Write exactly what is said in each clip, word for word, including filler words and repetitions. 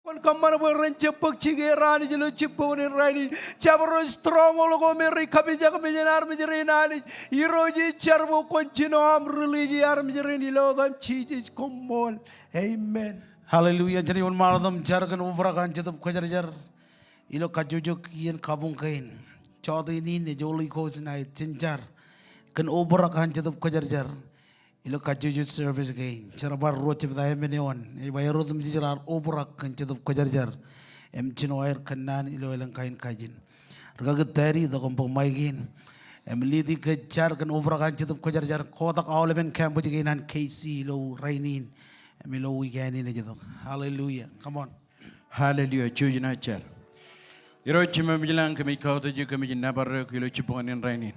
Kōṃṃan bwe ren jab bōk jikier Anij ilo jibboñōn in rainin. Jabdewōt stronghold ko me rej kapijak mejān armej rein Anij. Irooj ej jar bwe kwōn jino aṃ release armej rein ilo etaṃ Jisōs, koṃṃool. Amen. Hallelujah. Jen wōnṃaanḷọk im jar kōn obrak an Jetōb Kwōjarjar ilo kajjojo iien kabuñ kein. Jọteen in ej Holy Ghost night, jen jar kōn obrak an Jetōb Kwōjarjar ilo kajjojo service kein. Jerbal ruo jebta emān eoon, ej ba er otemjej raar obrak kōn Jetōb Kwōjarjar im jino aer kōnnaan ilo elōñ kain kajin. Rikaki Teddy, itok im bōk mic in im lead kōj jar kōn obrak an Jetōb Kwōjarjar. Kotak aolepen campus kein an K C ilo rainin im ilo weekend in ej itok. Hallelujah. Come on. Hallelujah. Jouj jen jar. Irooj Jemem ilañ, kōmij kautiej eok, kōmij nōbar eok ilo jibboñōn in rainin.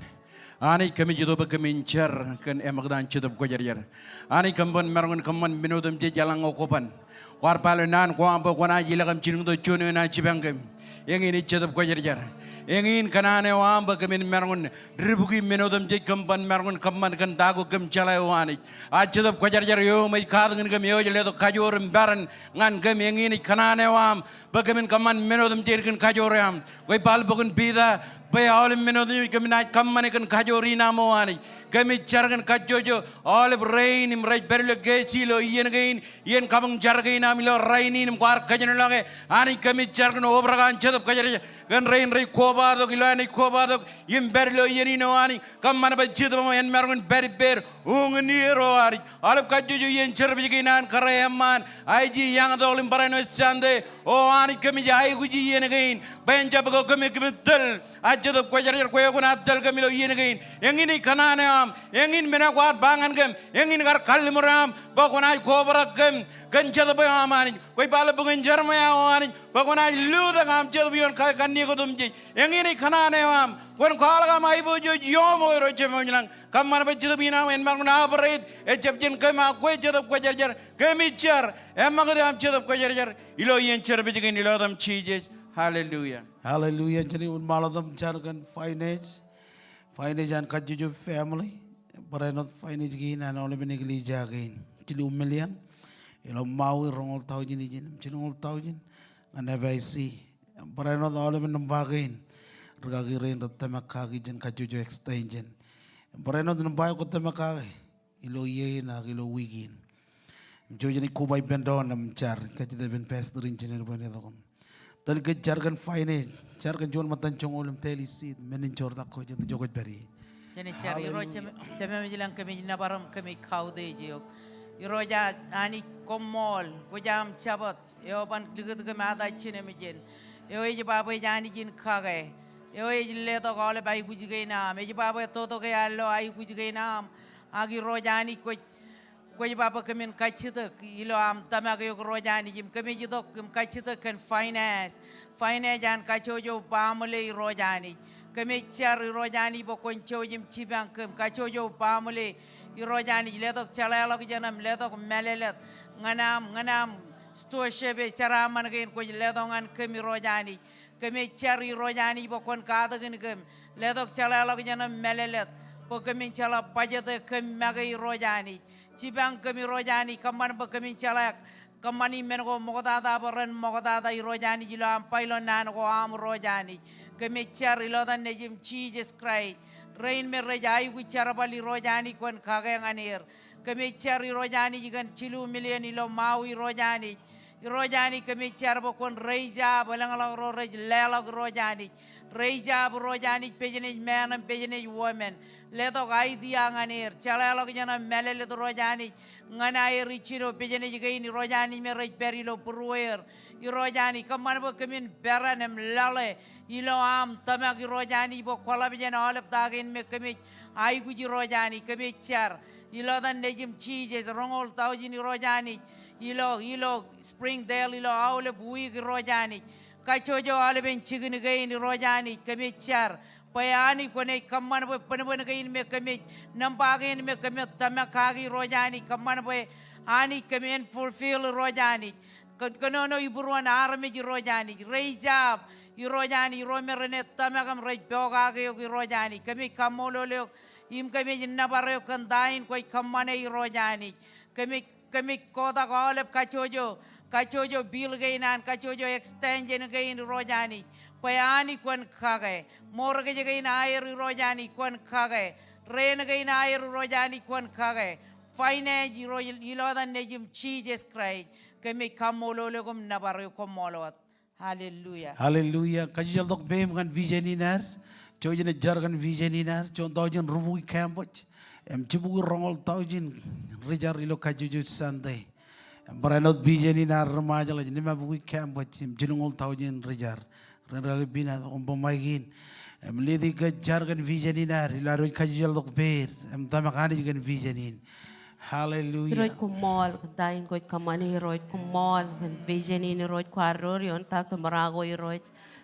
Anij, kōmij itok bwe kōmin jar kōn eṃōkta an Jetōb Kwōjarjar. Anij, kōm ban maroñ in kōṃṃan men otemjej eḷaññe kwō ban. Kwaar ba ilo naan ko aṃ bwe kwōnaaj ilọk im jilkintok juon eo enaaj jipañ kōm. Eñin ej Jetōb Kwōjarjar. Eñin kōṇaan eo aṃ bwe kōmin maroñ in dibukwi men otemjej kōm ban maroñ in kōṃṃan kōn ta ko kōm jeḷā, O Anij. A Jetōb Kwōjarjar, eo eṃōj katakin kōm, eo ej letok kajoor im peran ñan kōm. Eñin ej kōṇaan eo aṃ bwe kōmin kōṃṃan men otemjej kōn kajoor eo aṃ. Kwōj ba ilo bok in Piter bwe aolep men otemjej kōm naaj kōṃṃane kōn kajoor in aṃ, O Anij. Kōmij jar kōn kajjojo aolep rein im rej pād ilo K C ilo iien kein, iien kabuñ jar kein aṃ ilo rainin im kwaar kōjenolọke. Anij, kōmij jar kōn obrak an Jetōb Kwōjarjar kōn rein rej kobatok, ilo an ej kobatok im pād ilo iien in, O Anij. Kōṃṃan bwe Jetōb eo aṃ en maroñ in pād ippāer uñin er, O Anij. Aolep kajjojo iien service kein an kōrā eṃṃaan, aiji, eañtok im barāinwōt Sunday, O Anij, kōmij aikuji iien kein bwe en jab ko kōmij kōmij tōl a Jetōb Kwōjarjar, kwe kwōnaaj tōl kōm ilo iien kein. Eñin ej kōṇaan eo aṃ. Eñin men eo kwaar ba ñan kōm. Eñin kar kalliṃur eo aṃ bwe kwōnaaj kobrak kōm kōn Jetōb eo aṃ, Anij. Kwōj ba ilo bok in Jeremaia, O Anij, bwe kwōnaaj lutōk aṃ Jetōb ioon ka-, kanniōk otemjej. Eñin ej kōṇaan eo aṃ. Kwōn kwaḷọk aṃ aiboojoj iọọṃ, O Irooj Jemem ilañ. Kōṃṃan bwe Jetōb in aṃ en maroñ in operate ejab jān kōm, a kwe Jetōb Kwōjarjar. Kōmij jar eṃṃakūt eo aṃ Jetōb Kwōjarjar ilo iien service kein ilo etaṃ Jisōs. Hallelujah. Hallelujah. Jen wōnṃaanḷọk im jar kōn finance. Finance an kajjojo family. Barāinwōt finance kein an aolepen eklejia kein. Jilu million ilo Maui, roñoul taujin ijin, jilñoul taujin ñan F I C. Barāinwōt aolepen nōṃba kein, rikaki rein rej tōmak kaki jān kajjojo extension. Barāinwōt nōṃba eo kwōj tōmak kaki ilo iiō in ak ilo wiik in. Im jouj jen koba ippān doon im jar, kajjitōk ippān pastor in, jen bwe en itok im tōl kōj jar kōn finance, jar kōn juon ṃōttan joñoul im tōl ej seed, men in joortak ko jet ijo kwōj pād ie. Jen jar. Irooj Jemem ilañ, kōmij nōbar im kōmij kautiej eok. Irooj Anij, koṃṃool, kwōj aṃ Jabōt eo ban likūt kōm aō jinem jān. Eo ej ba bwe ej Anij in kake. Eo ej letok aolep aikuj kein aṃ. Ej ba bwe totok ear lo aikuj kein aṃ. Ak Irooj Anij, kwōj, kwōj ba bwe kōmin kajjitōk ilo aṃ tōmak eok Irooj Anij, im kōmij itok im kajjitōk kōn finance. Finance an kajjojo baaṃle Irooj Anij. Kōmij jar Irooj Anij bwe kwōn jouj im jipañ kōm kajjojo baaṃle Irooj Anij, letok jeḷāḷọkjeṇ im letok mālōtlōt ñan aṃ, ñan aṃ stewardship e jeraaṃṃan kein kwōj letok ñan kōm Irooj Anij. Kōmij jar Irooj Anij bwe kwōn katakin kōm, letok jeḷāḷọkjeṇ im mālōtlōt bwe kōmin jeḷā budget e kōm make Irooj Anij. Jipañ kōm Irooj Anij, kōṃṃan bwe kōmin jeḷā kōṃṃani men ko ṃoktata bwe ren ṃoktata Irooj Anij ilo aṃ ba ilo naan ko aṃ Irooj Anij. Kōmij jar ilo etan Nejiṃ Jisōs Kraist. Rein me rej aikuj jerbal Irooj Anij kwōn kake ñan er. Kōmij jar Irooj Anij kōn jilu million ilo Maui Irooj Anij. Irooj Anij, kōmij jar bwe kwōn raise up elōñḷọk ro rej leḷọk Irooj Anij. Raise up Irooj Anij business men im business women. Letok idea ñan er. Jeḷāḷọkjeṇ im mālōtlōt Irooj Anij ñan aer ijjino business kein Irooj Anij me rej pād ilo būrueer. Irooj Anij, kōṃṃan bwe kōmin peran im lale ilo aṃ tōmak Irooj Anij bwe kwōḷap jān aolep ta kein me kōmij aikuj Irooj Anij. Kōmij jar ilo etan Nejiṃ Jisōs, roñoul taujin Irooj Anij ilo, ilo Springdale ilo aolep wiik Irooj Anij. Kajjojo aolepen jikin kein Irooj Anij, kōmij jar bwe Anij kwōnaaj kōṃṃan bwe bōnbōn kein me kōmij, nōṃba kein me kōmij tōmak kaki Irooj Anij, kōṃṃan bwe Anij kōmin fulfill Irooj Anij. Kō-, kōnono ibūruon armej Irooj Anij. Raise up Irooj Anij ro me renaaj tōmak im rej pokake eok Irooj Anij. Kōmij kaṃṃoolol eok im kōmij nōbar eok kōn ta in kwōj kōṃṃane Irooj Anij. Kōmij, kōmij kotak aolep kajjojo Kajjojo bill kein an, kajjojo extension kein Irooj Anij. Bwe Anij kwōn kake. Mortgage kein aer Irooj Anij kwōn kake. Rent kein aer Irooj Anij kwōn kake. Finance Irooj ilo etan Nejiṃ Jisōs Kraist. Kōmij kaṃṃoolol eok im nōbar eok, koṃṃool wōt. Hallelujah. Hallelujah. Kajjitōk peiṃ ñan vision in ad. Jouj im jar kōn vision in ad. Juon taujin rubukwi campus. Im jibukwi roñoul taujin ri jar ilo kajjojo Sunday. Im barāinwōt vision in ad ri Ṃajeḷ ej limabukwi campus im jilñoul taujin ri jar. Ren rikaki pein ad, koṃ bōk ṃaik in. Im lead e kōj jar kōn vision in ad ilo ad wōj kajjitōk peiṃ. Im tōmak Anij kōn vision in. Hallelujah. Irooj koṃṃool kōn ta in kwōj kōṃṃane Irooj, koṃṃool kōn vision in Irooj kwaar door ioon Doctor Marocco Irooj.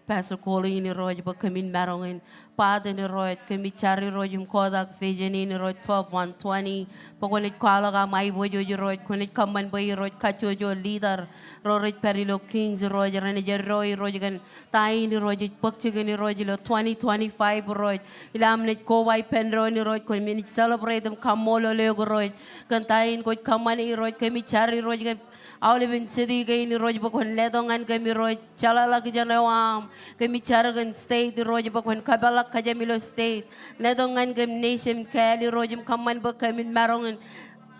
Pastor Colleen Irooj bwe kōmin maroñ in button Irooj, kōmij jar Irooj im kotak vision in Irooj twelve one twenty. Bwe kwōnaaj kwaḷọk aṃ aiboojoj Irooj, kwōnaaj kōṃṃan bwe Irooj kajjojo leader ro rej pād ilo Kings Irooj, renaaj eddo Irooj kōn ta in Irooj ej bōk jikin Irooj ilo twenty twenty-five Irooj. Ilo am naaj koba ippān doon Irooj, kōmin celebrate im kaṃṃoolol eok Irooj. Kōn ta in kwōj kōṃṃane Irooj, kōmij jar Irooj kōn aolepen city kein Irooj bwe kwōn letok ñan kōm Irooj. Jeḷāḷọkjeṇ eo aṃ, kōmij jar kōn state Irooj bwe kwōn kōpeḷḷọk kōjām ilo state. Letok ñan kōm nation kāāl Irooj im kōṃṃan bwe kōmin maroñ in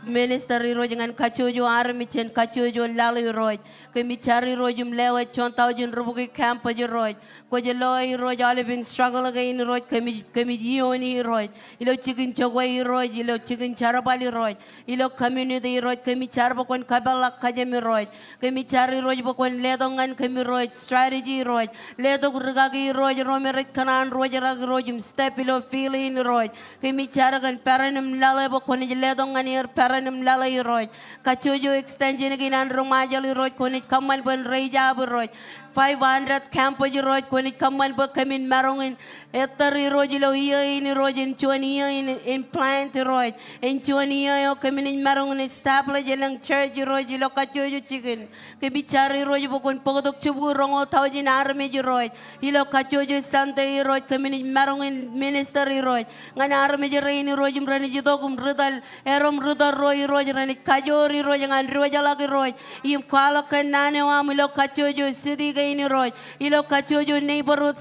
minister Irooj ñan kajjojo armej jān kajjojo laḷ Irooj. Kōmij jar Irooj im lewōj juon taujin rubukwi campus Irooj. Kwōj lo Irooj aolepen struggle kein Irooj, kōmij, kōmij iioni Irooj. Ilo jikin jokwe Irooj, ilo jikin jerbal Irooj. Ilo community Irooj, kōmij jar bwe kwōn kōpeḷḷọk kōjām Irooj. Kōmij jar Irooj bwe kwōn letok ñan kōm Irooj strategy Irooj. Letok rikaki Irooj ro me rej kōṇaan roñjrak Irooj im step ilo field in Irooj. Kōmij jar kōn peran im laḷ eo bwe kwōnaaj letok ñan er peran im laḷ Irooj. Kajjojo extension kein an ri Ṃajeḷ Irooj kwōnaaj kōṃṃan bwe en raise up Irooj. Five hundred campus Irooj kwōnaaj kōṃṃan bwe kōmin maroñ in ettōr Irooj ilo iiō in Irooj en juon iiō in, in plant Irooj. En juon iiō eo kōminaaj maroñ in establish elōñ church Irooj ilo kajjojo jikin. Kōmij jar Irooj bwe kwōn bōktok jibukwi roñoul taujin armej Irooj. Ilo kajjojo Sunday Irooj kōminaaj maroñ in minister Irooj. Ñan armej rein Irooj im renaaj itok im ri tōl, erom ri tōl ro Irooj renaaj kajoor Irooj ñan diwōjḷọk Irooj. Im kwaḷọk kōn naan eo aṃ ilo kajjojo city kein Irooj. Ilo kajjojo neighborhood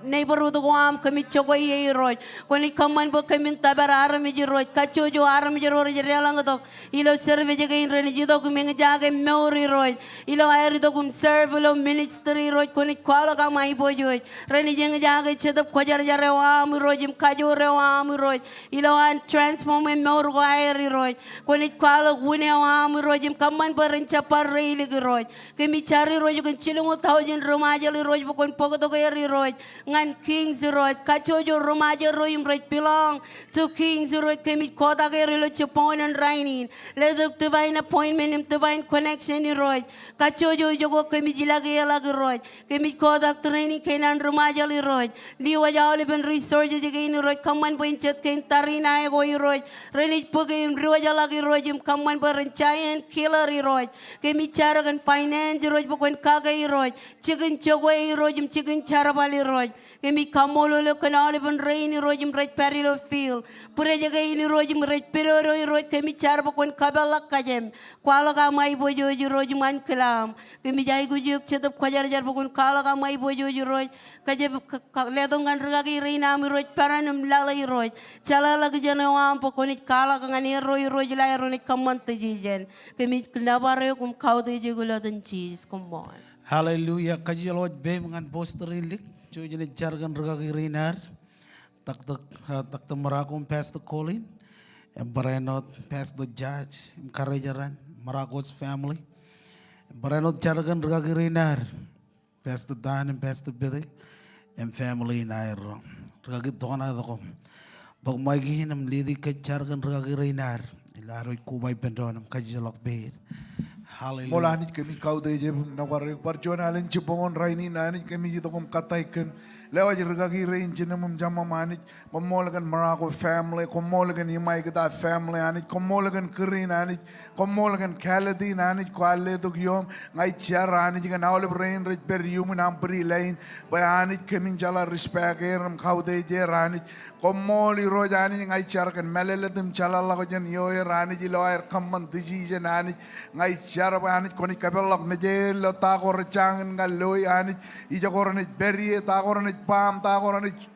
neighborhood ko aṃ kōmij jokwe ie Irooj. Kwōnaaj kōṃṃan bwe kōmin tōpar armej Irooj. Kajjojo armej ro rej deḷọñtok ilo service kein renaaj itok im eñjake mour Irooj. Ilo aer itok im serve ilo ministry Irooj kwōnaaj kwaḷọk aṃ aiboojoj. Renaaj eñjake Jetōb Kwōjarjar eo aṃ Irooj im kajoor eo aṃ Irooj. Ilo an transform e mour ko aer Irooj. Kwōnaaj kwaḷọk wūn eo aṃ Irooj im kōṃṃan bwe ren jab bar reilik Irooj. Kōmij jar Irooj kōn jilñuul taujin ri Ṃajeḷ Irooj bwe kwōn bōktok er Irooj. Ñan Kings Irooj, kajjojo ri Ṃajeḷ ro im rej belong to Kings Irooj, kōmij kotak er ilo jibboñōn in rainin. Letok divine appointment im divine connection Irooj. Kajjojo ijoko kōmij ilọk eḷọk Irooj. Kōmij kotak training kein an ri Ṃajeḷ Irooj. Lewōj aolepen resources kein Irooj, kōṃṃan bwe en jet kein tariṇae ko Irooj. Renaaj bōke im diwōjḷọk Irooj im kōṃṃan bwe ren giant killer Irooj. Kōmij jar kōn finance Irooj bwe kwōn kake Irooj. Jikin jokwe Irooj im jikin jerbal Irooj. Kōmij kaṃṃoolol eok kōn aolepen rein Irooj im rej pād ilo field. Bwidej kein Irooj im rej pidodo Irooj, kōmij jar bwe kwōn kōpeḷḷọk kōjām. Kwaḷọk aṃ aiboojoj Irooj im ankilaṃ. Kōmij aikuj eok Jetōb Kwōjarjar bwe kwōn kwaḷọk aṃ aiboojoj Irooj. Kōjab k-, k-, letok ñan rikaki rein aṃ Irooj peran im laḷ Irooj. Jeḷāḷọkjeṇ eo aṃ bwe kwōnaaj kwaḷọk ñan erro Irooj ilo aer renaaj kōṃṃan decision. Kōmij nōbar eok im kautiej eok ilo etan Jisōs, koṃṃool. Hallelujah. Kajjitōk peiṃ ñan pastor in lik. Jouj im jar kōn rikaki rein ad. Doctor, uh, Doctor Marocco im Pastor Colleen. Im barāinwōt Pastor Judge im karijeran, Marocco's family. Im barāinwōt jar kōn rikaki rein ad. Pastor Dan im Pastor Bethel im family in aerro. Rikaki Dona, itok koṃ. Bōk ṃaik in im lead e kōj jar kōn rikaki rein ad. Ilo ad wōj koba ippān doon im kajjitōk peiṃ. Hallelujah. Ṃool Anij, kōmij kautiej eok im nōbar eok bar juon alen jibboñōn rainin Anij, kōmij itok im kōttāik kōm. Lewōj rikaki rein jinem im jemām Anij. Koṃṃool kōn Marocco family, koṃṃool kōn Imaikita family Anij, koṃṃool kōn kūr in Anij, koṃṃool kōn kāālōt in Anij kwaar letok iom. Ña ij jar Anij kōn aolep rein rej pād iuṃwin aṃ pūdi line, bwe Anij kōmin jeḷā respect er im kautiej er Anij. Koṃṃool Irooj Anij, ña ij jar kōn mālōtlōt im jeḷāḷọkjeṇ ioer Anij ilo aer kōṃṃan decision Anij. Ña ij jar jar bwe Anij kwōnaaj kōpeḷḷọk mejeḷ ilo ta ko rejañin ñan loi Anij, ijo ko renaaj pād ie, ta ko renaaj baṃ, ta ko renaaj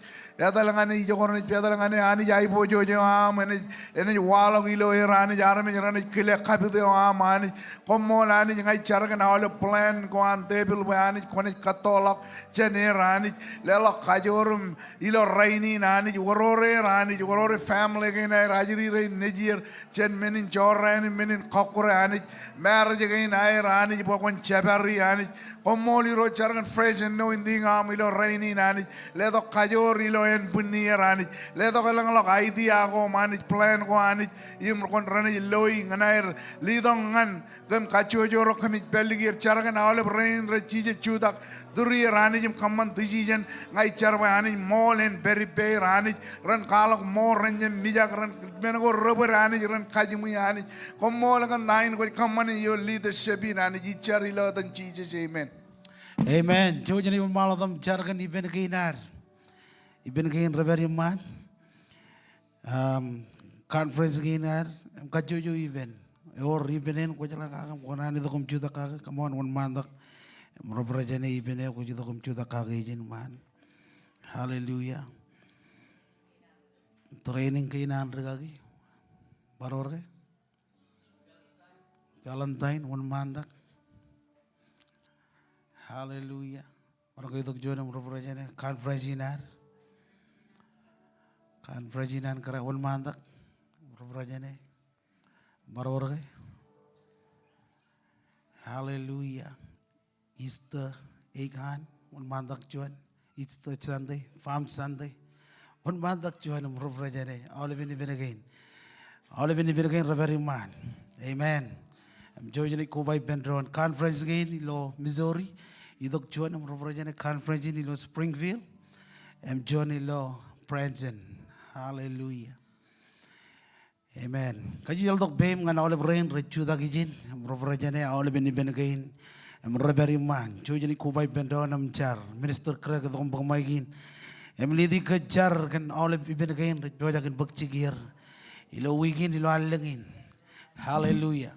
etal ñan e, ijo ko renaaj etal ñan e Anij, aiboojoj eo aṃ enaaj, enaaj waḷọk ilo er Anij, armej renaaj kile kapit eo aṃ Anij. Koṃṃool Anij, ña ij jar kōn aolep plan ko an tepil bwe Anij kwōnaaj kōttoḷọk jān er Anij. Leḷọk kajoor im ilo rainin Anij, worwor er Anij, worwor family kein aer, ajri rein, nejier, jān men in jorrāān im men in kọkkure Anij, marriage kein aer Anij, bwe kwōn jepari Anij. Koṃṃool Irooj, jar kōn fresh anointing eo aṃ ilo rainin Anij. Letok kajoor ilo ānbwinnier Anij. Letok elōñḷọk idea ko im Anij, plan ko Anij, im kwōn renaaj loi ñan aer letok ñan kōm kajjojo ro kōmij pād likier. Jar kōn aolep rein rej jijet jutak tūrier Anij im kōṃṃan decision. Ña ij jar bwe Anij ṃool en pād ippāer Anij, ren kwaḷọk ṃool, ren jab mijak, ren men ko rebōd Anij, ren kajiṃwe Anij. Koṃṃool kōn ta in kwōj kōṃṃane ilo leadership in Anij. Ij jar ilo etan Jisōs, amen. Amen. Jouj im ṃaḷotam, jar kōn ippān kein ad. Ippān kein rej pād iṃaan. Am, conference kein ad, im kajjojo ippān. Ewōr ippān eṇ kwōjeḷā kake, kwōnaaj itok im jutak kake, come on, wōnṃaantak. Im represent e ippān eo kwōj itok im jutak kake ijin iṃaan. Hallelujah. Training kein an rikaki. Bar wōr ke? Valentine, wōnṃaantak. Hallelujah. Bar ke itok juon im represent e conference in ad. Conference in an kōrā, wōnṃaantak. Represent e. Bar wōr ke? Hallelujah. Easter egg hunt, wōnṃaantak juon. Easter Sunday, Palm Sunday, wōnṃaantak juon im represent e, aolepān ippān kein. Aolepān ippān kein rej pād iṃaan. Amen. Im jouj im koba ippān doon conference kein ilo Missouri, itok juon im represent e conference in ilo Springfield, im juon ilo Branson. Hallelujah. Amen. Kajjitōk peiṃ ñan aolep rein rej jutak ijin, im represent e aolepān ippān kein, im rej pād iṃaan. Jouj im koba ippān doon im jar. Minister Craig, itok im bōk mic in. Im lead e kōj jar kōn aolep ippān kein rej pojak in bōk jikier ilo wiik in, ilo allōñ in. Hallelujah.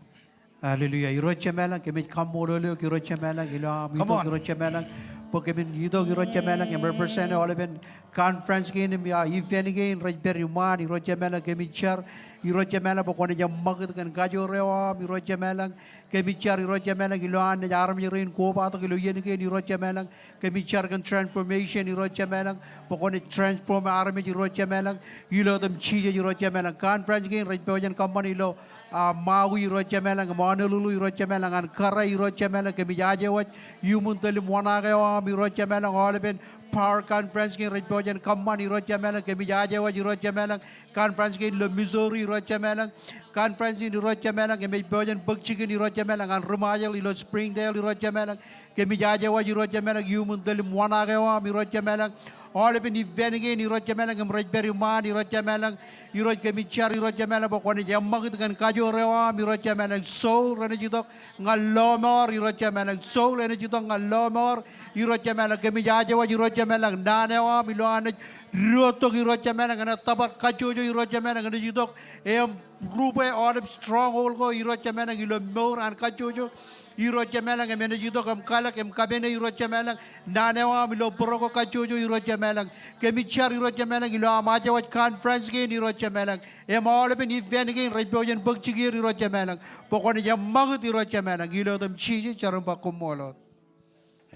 Hallelujah. Irooj Jemalañ, kōmij kaṃṃoolol eok Irooj Jemalañ, ilo am itok Irooj Jemalañ. Bwe kōmin itok Irooj Jemalañ, im represent e aolepān conference kein im ippān kein rej pād iṃaan Irooj Jemalañ, kōmij jar Irooj Jemalañ bwe kwōnaaj eṃṃakūt kōn kajoor eo aṃ Irooj Jemalañ. Kōmij jar Irooj Jemalañ ilo an naaj armej rein kobatok ilo iien kein Irooj Jemalañ. Kōmij jar kōn transformation Irooj Jemalañ bwe kwōnaaj transform armej Irooj Jemalañ. Ilo etan Jisōs Irooj Jemalañ. Conference kein rej pojak in kōṃṃane ilo a, Maui Irooj Jemalañ, im Honolulu Irooj Jemalañ, an kōrā Irooj Jemalañ, kōmij aje waj iuṃwin tōl im wōṇaak eo aṃ Irooj Jemalañ, aolepān power conference kein rej pojak in kōṃṃan Irooj Jemalañ, kōmij aje waj Irooj Jemalañ, conference kein ilo Missouri Irooj Jemalañ, conference in Irooj Jemalañ, kōmij pojak in bōk jikin Irooj Jemalañ, an ri Ṃajeḷ ilo Springdale Irooj Jemalañ, kōmij aje waj Irooj Jemalañ, iuṃwin tōl im wōṇaak eo aṃ Irooj Jemalañ, aolepān ippān kein Irooj Jemalañ, im rej pād iṃaan Irooj Jemalañ, Irooj kōmij jar Irooj Jemalañ bwe kwōnaaj eṃṃakūt kōn kajoor eo aṃ Irooj Jemalañ. Soul renaaj itok ñan lọmọọr Irooj Jemalañ. Soul renaaj itok ñan lọmọọr Irooj Jemalañ. Kōmij aje waj Irooj Jemalañ. Naan eo aṃ ilo an naaj diwōjtok Irooj Jemalañ. Enaaj tōpar kajjojo Irooj Jemalañ. Enaaj itok im rubwe aolep stronghold ko Irooj Jemalañ ilo mour an kajjojo Irooj Jemalañ, im enaaj itok im kalōk im kapene Irooj Jemalañ. Naan eo aṃ ilo bōro ko kajjojo Irooj Jemalañ. Kōmij jar Irooj Jemalañ ilo am aje waj conference kein Irooj Jemalañ. Im aolepān ippān kein rej pojak in bōk jikier Irooj Jemalañ bwe kwōnaaj eṃṃakūt Irooj Jemalañ. Ilo etan Jisōs jar im ba koṃṃool wōt.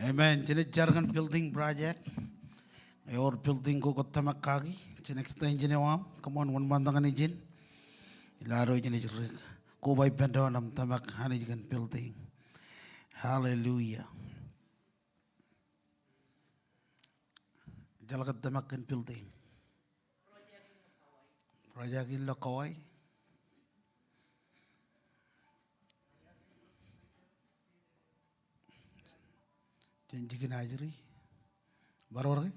Amen. Jenaaj jar kōn building project. Ewōr building ko kwōj tōmak kaki. Jen extension eo aṃ. Come on, wōnṃaantak ñan ijin. Ilo ad jenaaj ri koba ippān doon im tōmak Anij kōn building. Hallelujah. Ejjeḷọk tōmak kōn building. Project in ilo Kauai. Jān jikin ajri. Bar wōr ke?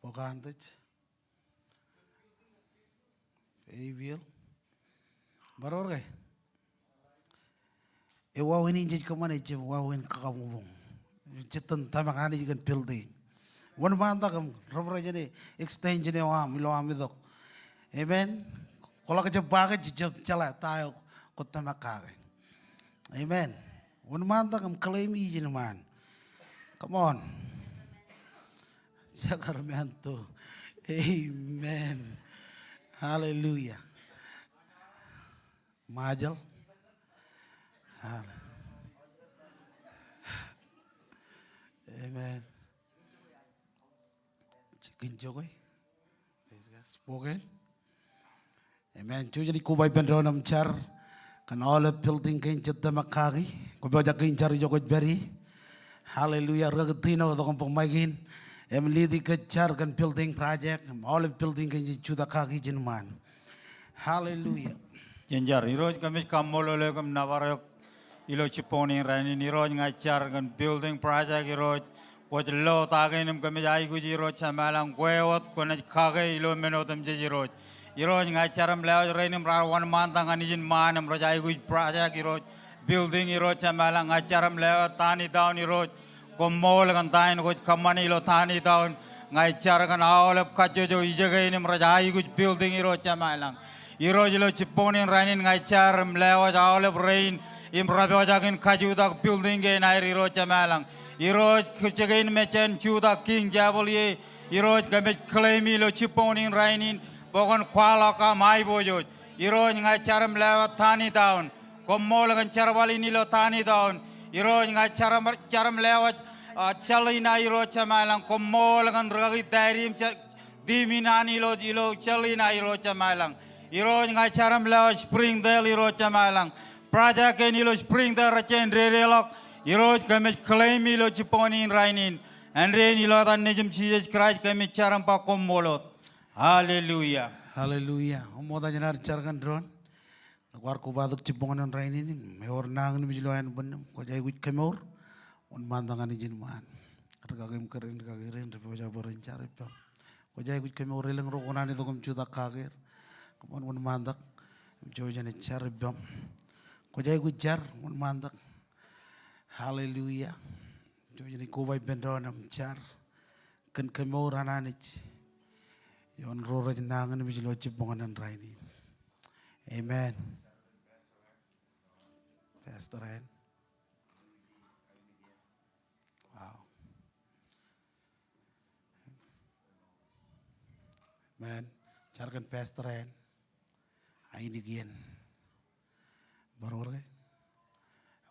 Pocahontas. Fayetteville. Bar wōr ke? E wāween in jej kōṃṃane, ejjab wāween kakabuñbuñ. Jej itōn tōmak Anij kōn building. Wōnṃaantak im represent e extension eo aṃ ilo am itok. Amen. Kwōḷak jab ba ke, jejab jeḷā ta eo kwōj tōmak kake. Amen. Wōnṃaantak im claim e ijin ṃaan. Come on. Sacramento. Amen. Hallelujah. Ṃajeḷ. Hall-, amen. Jikin jokwe. Praise God. Spokane. Amen. Jouj jen koba ippān doon im jar kōn aolep building kein jej tōmak kaki. Kwō pojak ke in jar ijo kwōj pād ie. Hallelujah. Rikaki Tino, tok im bōk mic in im lead e kōj jar kōn building project im aolep building kein jej jutak kaki ijin ṃaan. Hallelujah. Jen jar. Irooj, kōmij kaṃṃoolol eok im nōbar eok ilo jibboñin rainin. Irooj, ña ij jar kōn building project, Irooj. Kwōj lo ta kein im kōmij aikuj, Irooj Jemām ilañ, kwe wōt kwōnaaj kake ilo men otemjej, Irooj. Irooj, ña ij jar im lewōj rein im raar wōnṃaantak ñan ijin ṃaan im rej aikuj project, Irooj. Building, Irooj Jemām ilañ, ña ij jar im lewōj Thani Town, Irooj. Koṃṃool kōn ta in kwōj kōṃṃane ilo Thani Town. Ña ij jar kōn aolep kajjojo ijekein im rej aikuj building, Irooj Jemām ilañ. Irooj, ilo jibboñin rainin ña ij jar im lewōj aolep rein im rej pojak in kajutak building kein aer, Irooj Jemām ilañ. Irooj, kajjekein me jen jutak King Chapel ie, Irooj, kōmij claim e ilo jibboñin rainin bwe kwōn kwaḷọk aṃ aiboojoj. Irooj, ña ij jar im lewōj Thani Town. Koṃṃool kōn jerbal in ilo Thani Town. Irooj, ña ij jar im, jar im lewōj, ah, Celina, Irooj Jemām ilañ. Koṃṃool kōn rikaki Taidim, je-, team in an ilo, ilo Celina, Irooj Jemām ilañ. Irooj, ña ij jar im lewōj Springdale, Irooj Jemām ilañ. Project kein ilo Springdale rej jañin dedeḷọk. Irooj, kōmij claim e ilo jibboñin rainin. Āindein ilo etan Nejiṃ Jisōs Kraist kōmij jar im ba koṃṃool wōt. Hallelujah. Hallelujah. Koṃṃool, jen ar jar kōn doon. Kwaar kobatok jibboñōn rainin im ewōr nañinmej ilo ānbwinnem. Kwōj aikuj kemour. Wōnṃaantak ñan ijin ṃaan. Rikaki im kōrā in, rikaki rein rej pojak bwe ren jar ippaṃ. Kwōj aikuj kemour elōñ ro kwō naan itok im jutak kake er. Come on, wōnṃaantak. Im jouj jen jar ippaṃ. Kwōj aikuj jar, wōnṃaantak. Hallelujah. Jouj jen koba ippān doon im jar kōn kemour an Anij ioon ro rej nañinmej ilo jibboñōn rainin. Amen. Pastor Ann. Wow. Amen. Jar kōn Pastor Ann. Ainikien. Bar wōr ke?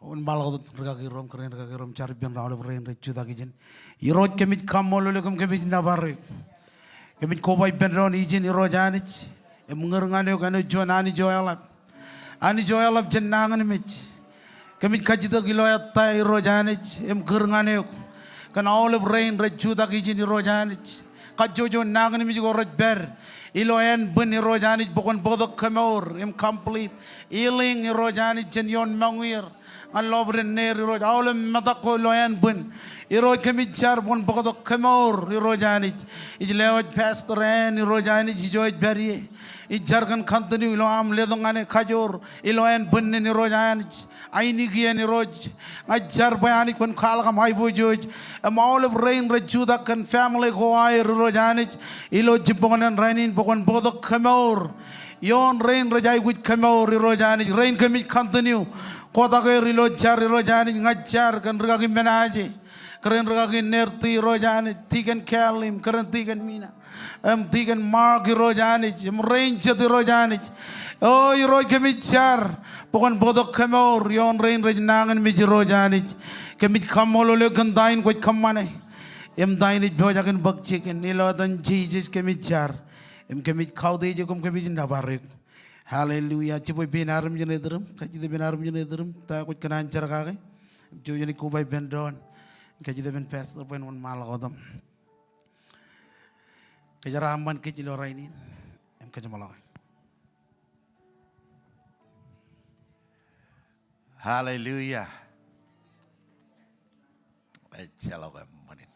Wōnṃaanḷọk wōt rikaki ro im kōrā in, rikaki ro im jar ippān aolep rein rej jutak ijin. Irooj, kōmij kaṃṃoolol eok im kōmij nōbar eok. Kōmij koba ippān doon ijin, Irooj Anij. Im ñūr ñan eok āinwōt juon Anij eo eḷap. Anij eo eḷap jān nañinmej. Kōmij kajjitōk ilo ettā, Irooj Anij, im kūr ñan eok kōn aolep rein rej jutak ijin, Irooj Anij. Kajjojo nañinmej ko rej pād ilo ānbwin, Irooj Anij, bwe kwōn bōktok kemour im complete healing, Irooj Anij, jān ioon ṃōñier ñan lọpiden neer, Irooj. Aolep metak ko ilo ānbwin, Irooj, kōmij jar bwe kwōn bōktok kemour, Irooj Anij. Ij lewōj Pastor Ann, Irooj Anij, ijo ej pād ie. Ij jar kōn continue ilo aṃ letok ñan e kajoor ilo ānbwinnin, Irooj Anij. Ainikien, Irooj, ña ij jar bwe Anij kwōn kwaḷọk aṃ aiboojoj im aolep rein rej jutak kōn family ko aer, Irooj Anij, ilo jibboñōn rainin, bwe kwōn bōktok kemour ioon rein rej aikuj kemour, Irooj Anij. Rein kōmij continue kotak er ilo jar, Irooj Anij. Ña ij jar kōn rikaki Menaje, kōrā in rikaki Nerti, Irooj Anij, Tikōn Kalim, kōrā in Tikōn Mina, im Tikōn Mark, Irooj Anij, im rein jet, Irooj Anij. O Irooj, kōmij jar bwe kwōn bōktok kemour ioon rein rej nañinmej, Irooj Anij. Kōmij kaṃṃoolol eok kōn ta in kwōj kōṃṃane im ta in ej pojak in bōk jikin. Ilo etan Jisōs kōmij jar im kōmij kautiej eok im kōmij nōbar eok. Hallelujah. Jibwe pein armej in etūrim, kajjitōk pein armej in etūrim ta eo kwōj kōṇaan jar kake. Im jouj jen koba ippān doon. Kajjitōk pein pastor bwe en wōnṃaanḷọk wōt im kōjeraaṃṃan kōj ilo rainin im kōjeṃḷọke. Hallelujah. Ejjeḷọk eṃṃan in.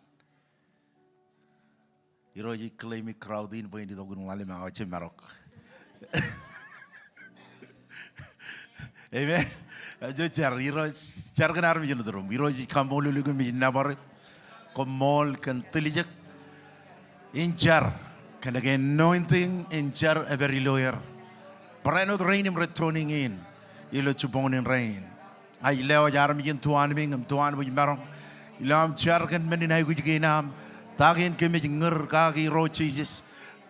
Irooj ij claim e crowd in bwe en itok in ḷalem awa jemātok. Amen. Ej jar, Irooj, jar kōn armej in etūrim. Irooj ij kaṃṃoolol eok im ij nōbar eok. Koṃṃool kōn tiljek in jar. Kōnke anointing in jar ej pād ilo er. Barāinwōt rein im rej tuning in ilo jibboñōn in rainin. Ij lewōj armej in tuanbing im tuanbōj maroñ ilo aṃ jar kōn men in aikuj kein aṃ. Ta kein kōmij ñūr kaki Irooj Jisōs,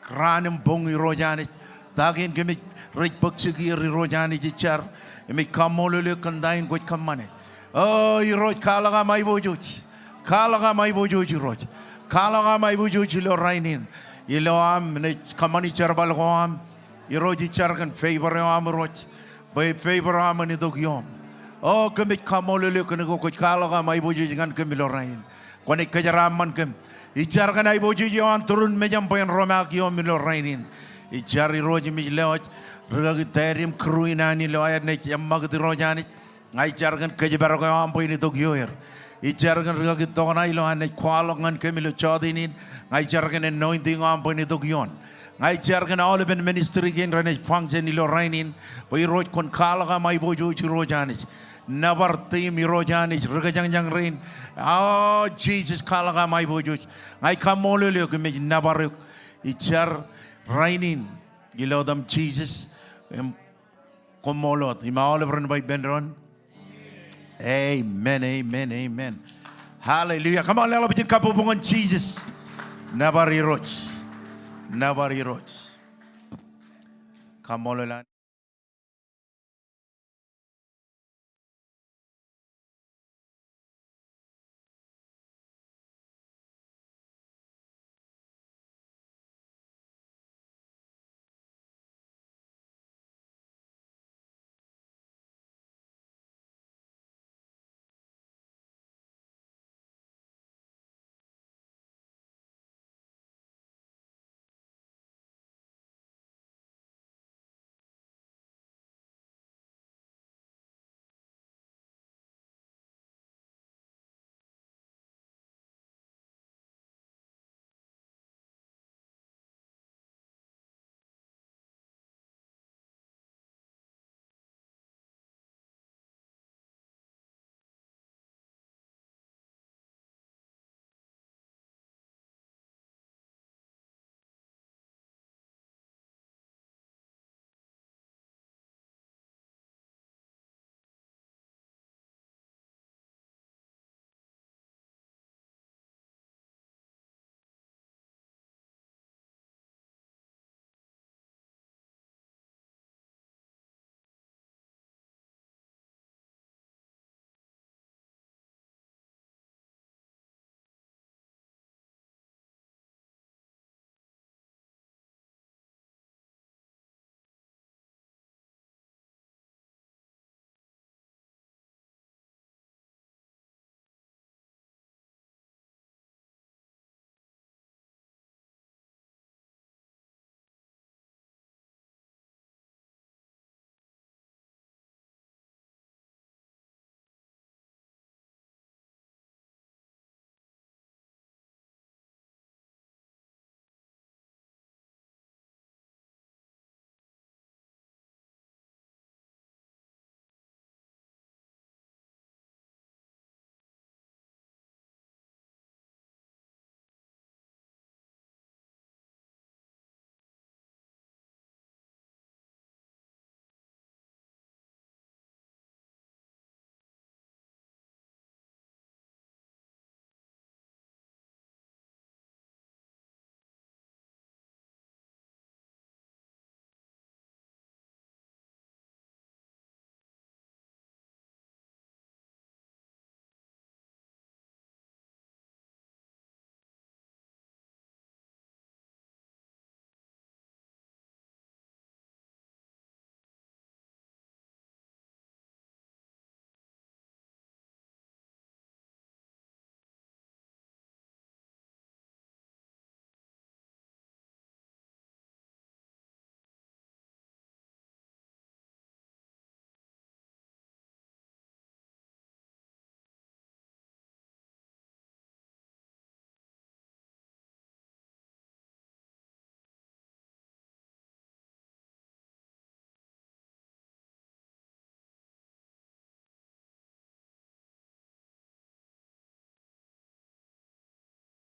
raan im boñ Irooj Anij. Ta kein kōmij rej bōk jikier Irooj Anij ij jar im ij kaṃṃoolol eok kōn ta in kwōj kōṃṃane. O Irooj, kwaḷọk aṃ aiboojoj. Kwaḷọk aṃ aiboojoj Irooj. Kwaḷọk aṃ aiboojoj ilo rainin. Ilo am naaj kōṃṃani jerbal ko am, Irooj, ij jar kōn favor eo aṃ Irooj. Bwe favor eo aṃ en itok ioom. O kōmij kaṃṃoolol eok kōn ke kwōj kwaḷọk aṃ aiboojoj ñan kōm ilo rainin. Kwōnaaj kōjeraaṃṃan kōm. Ij jar kōn aiboojoj eo an turin mejaṃ bwe en romaak ioom ilo rainin. Ij jar Irooj im ij lewōj rikaki Ted im crew in an ilo aer naaj eṃṃakūt Irooj Anij. Ña ij jar kōn kōjparok eo aṃ bwe en itok ioer. Ij jar kōn rikaki Tokna ilo an naaj kwaḷọk ñan kōm ilo jota in. Ña ij jar kōn anointing eo aṃ bwe en itok ioon. Ña ij jar kōn aolepen ministry kein renaaj function ilo rainin. Bwe Irooj kwōn kwaḷọk aṃ aiboojoj Irooj Anij. Nōbar team Irooj Anij, rikajañjañ rein. O Jisōs, kwaḷọk aṃ aiboojoj. Ña ij kaṃṃoolol eok im ij nōbar eok. Ij jar rainin ilo etaṃ Jisōs. Im koṃṃool wōt. Im aolep ren ba ippān doon, amen, amen, amen. Hallelujah. Come on, leḷọk bwijin kabbokbok ñan Jisōs. Nōbar Irooj. Nōbar Irooj. Kaṃṃoolol Anij.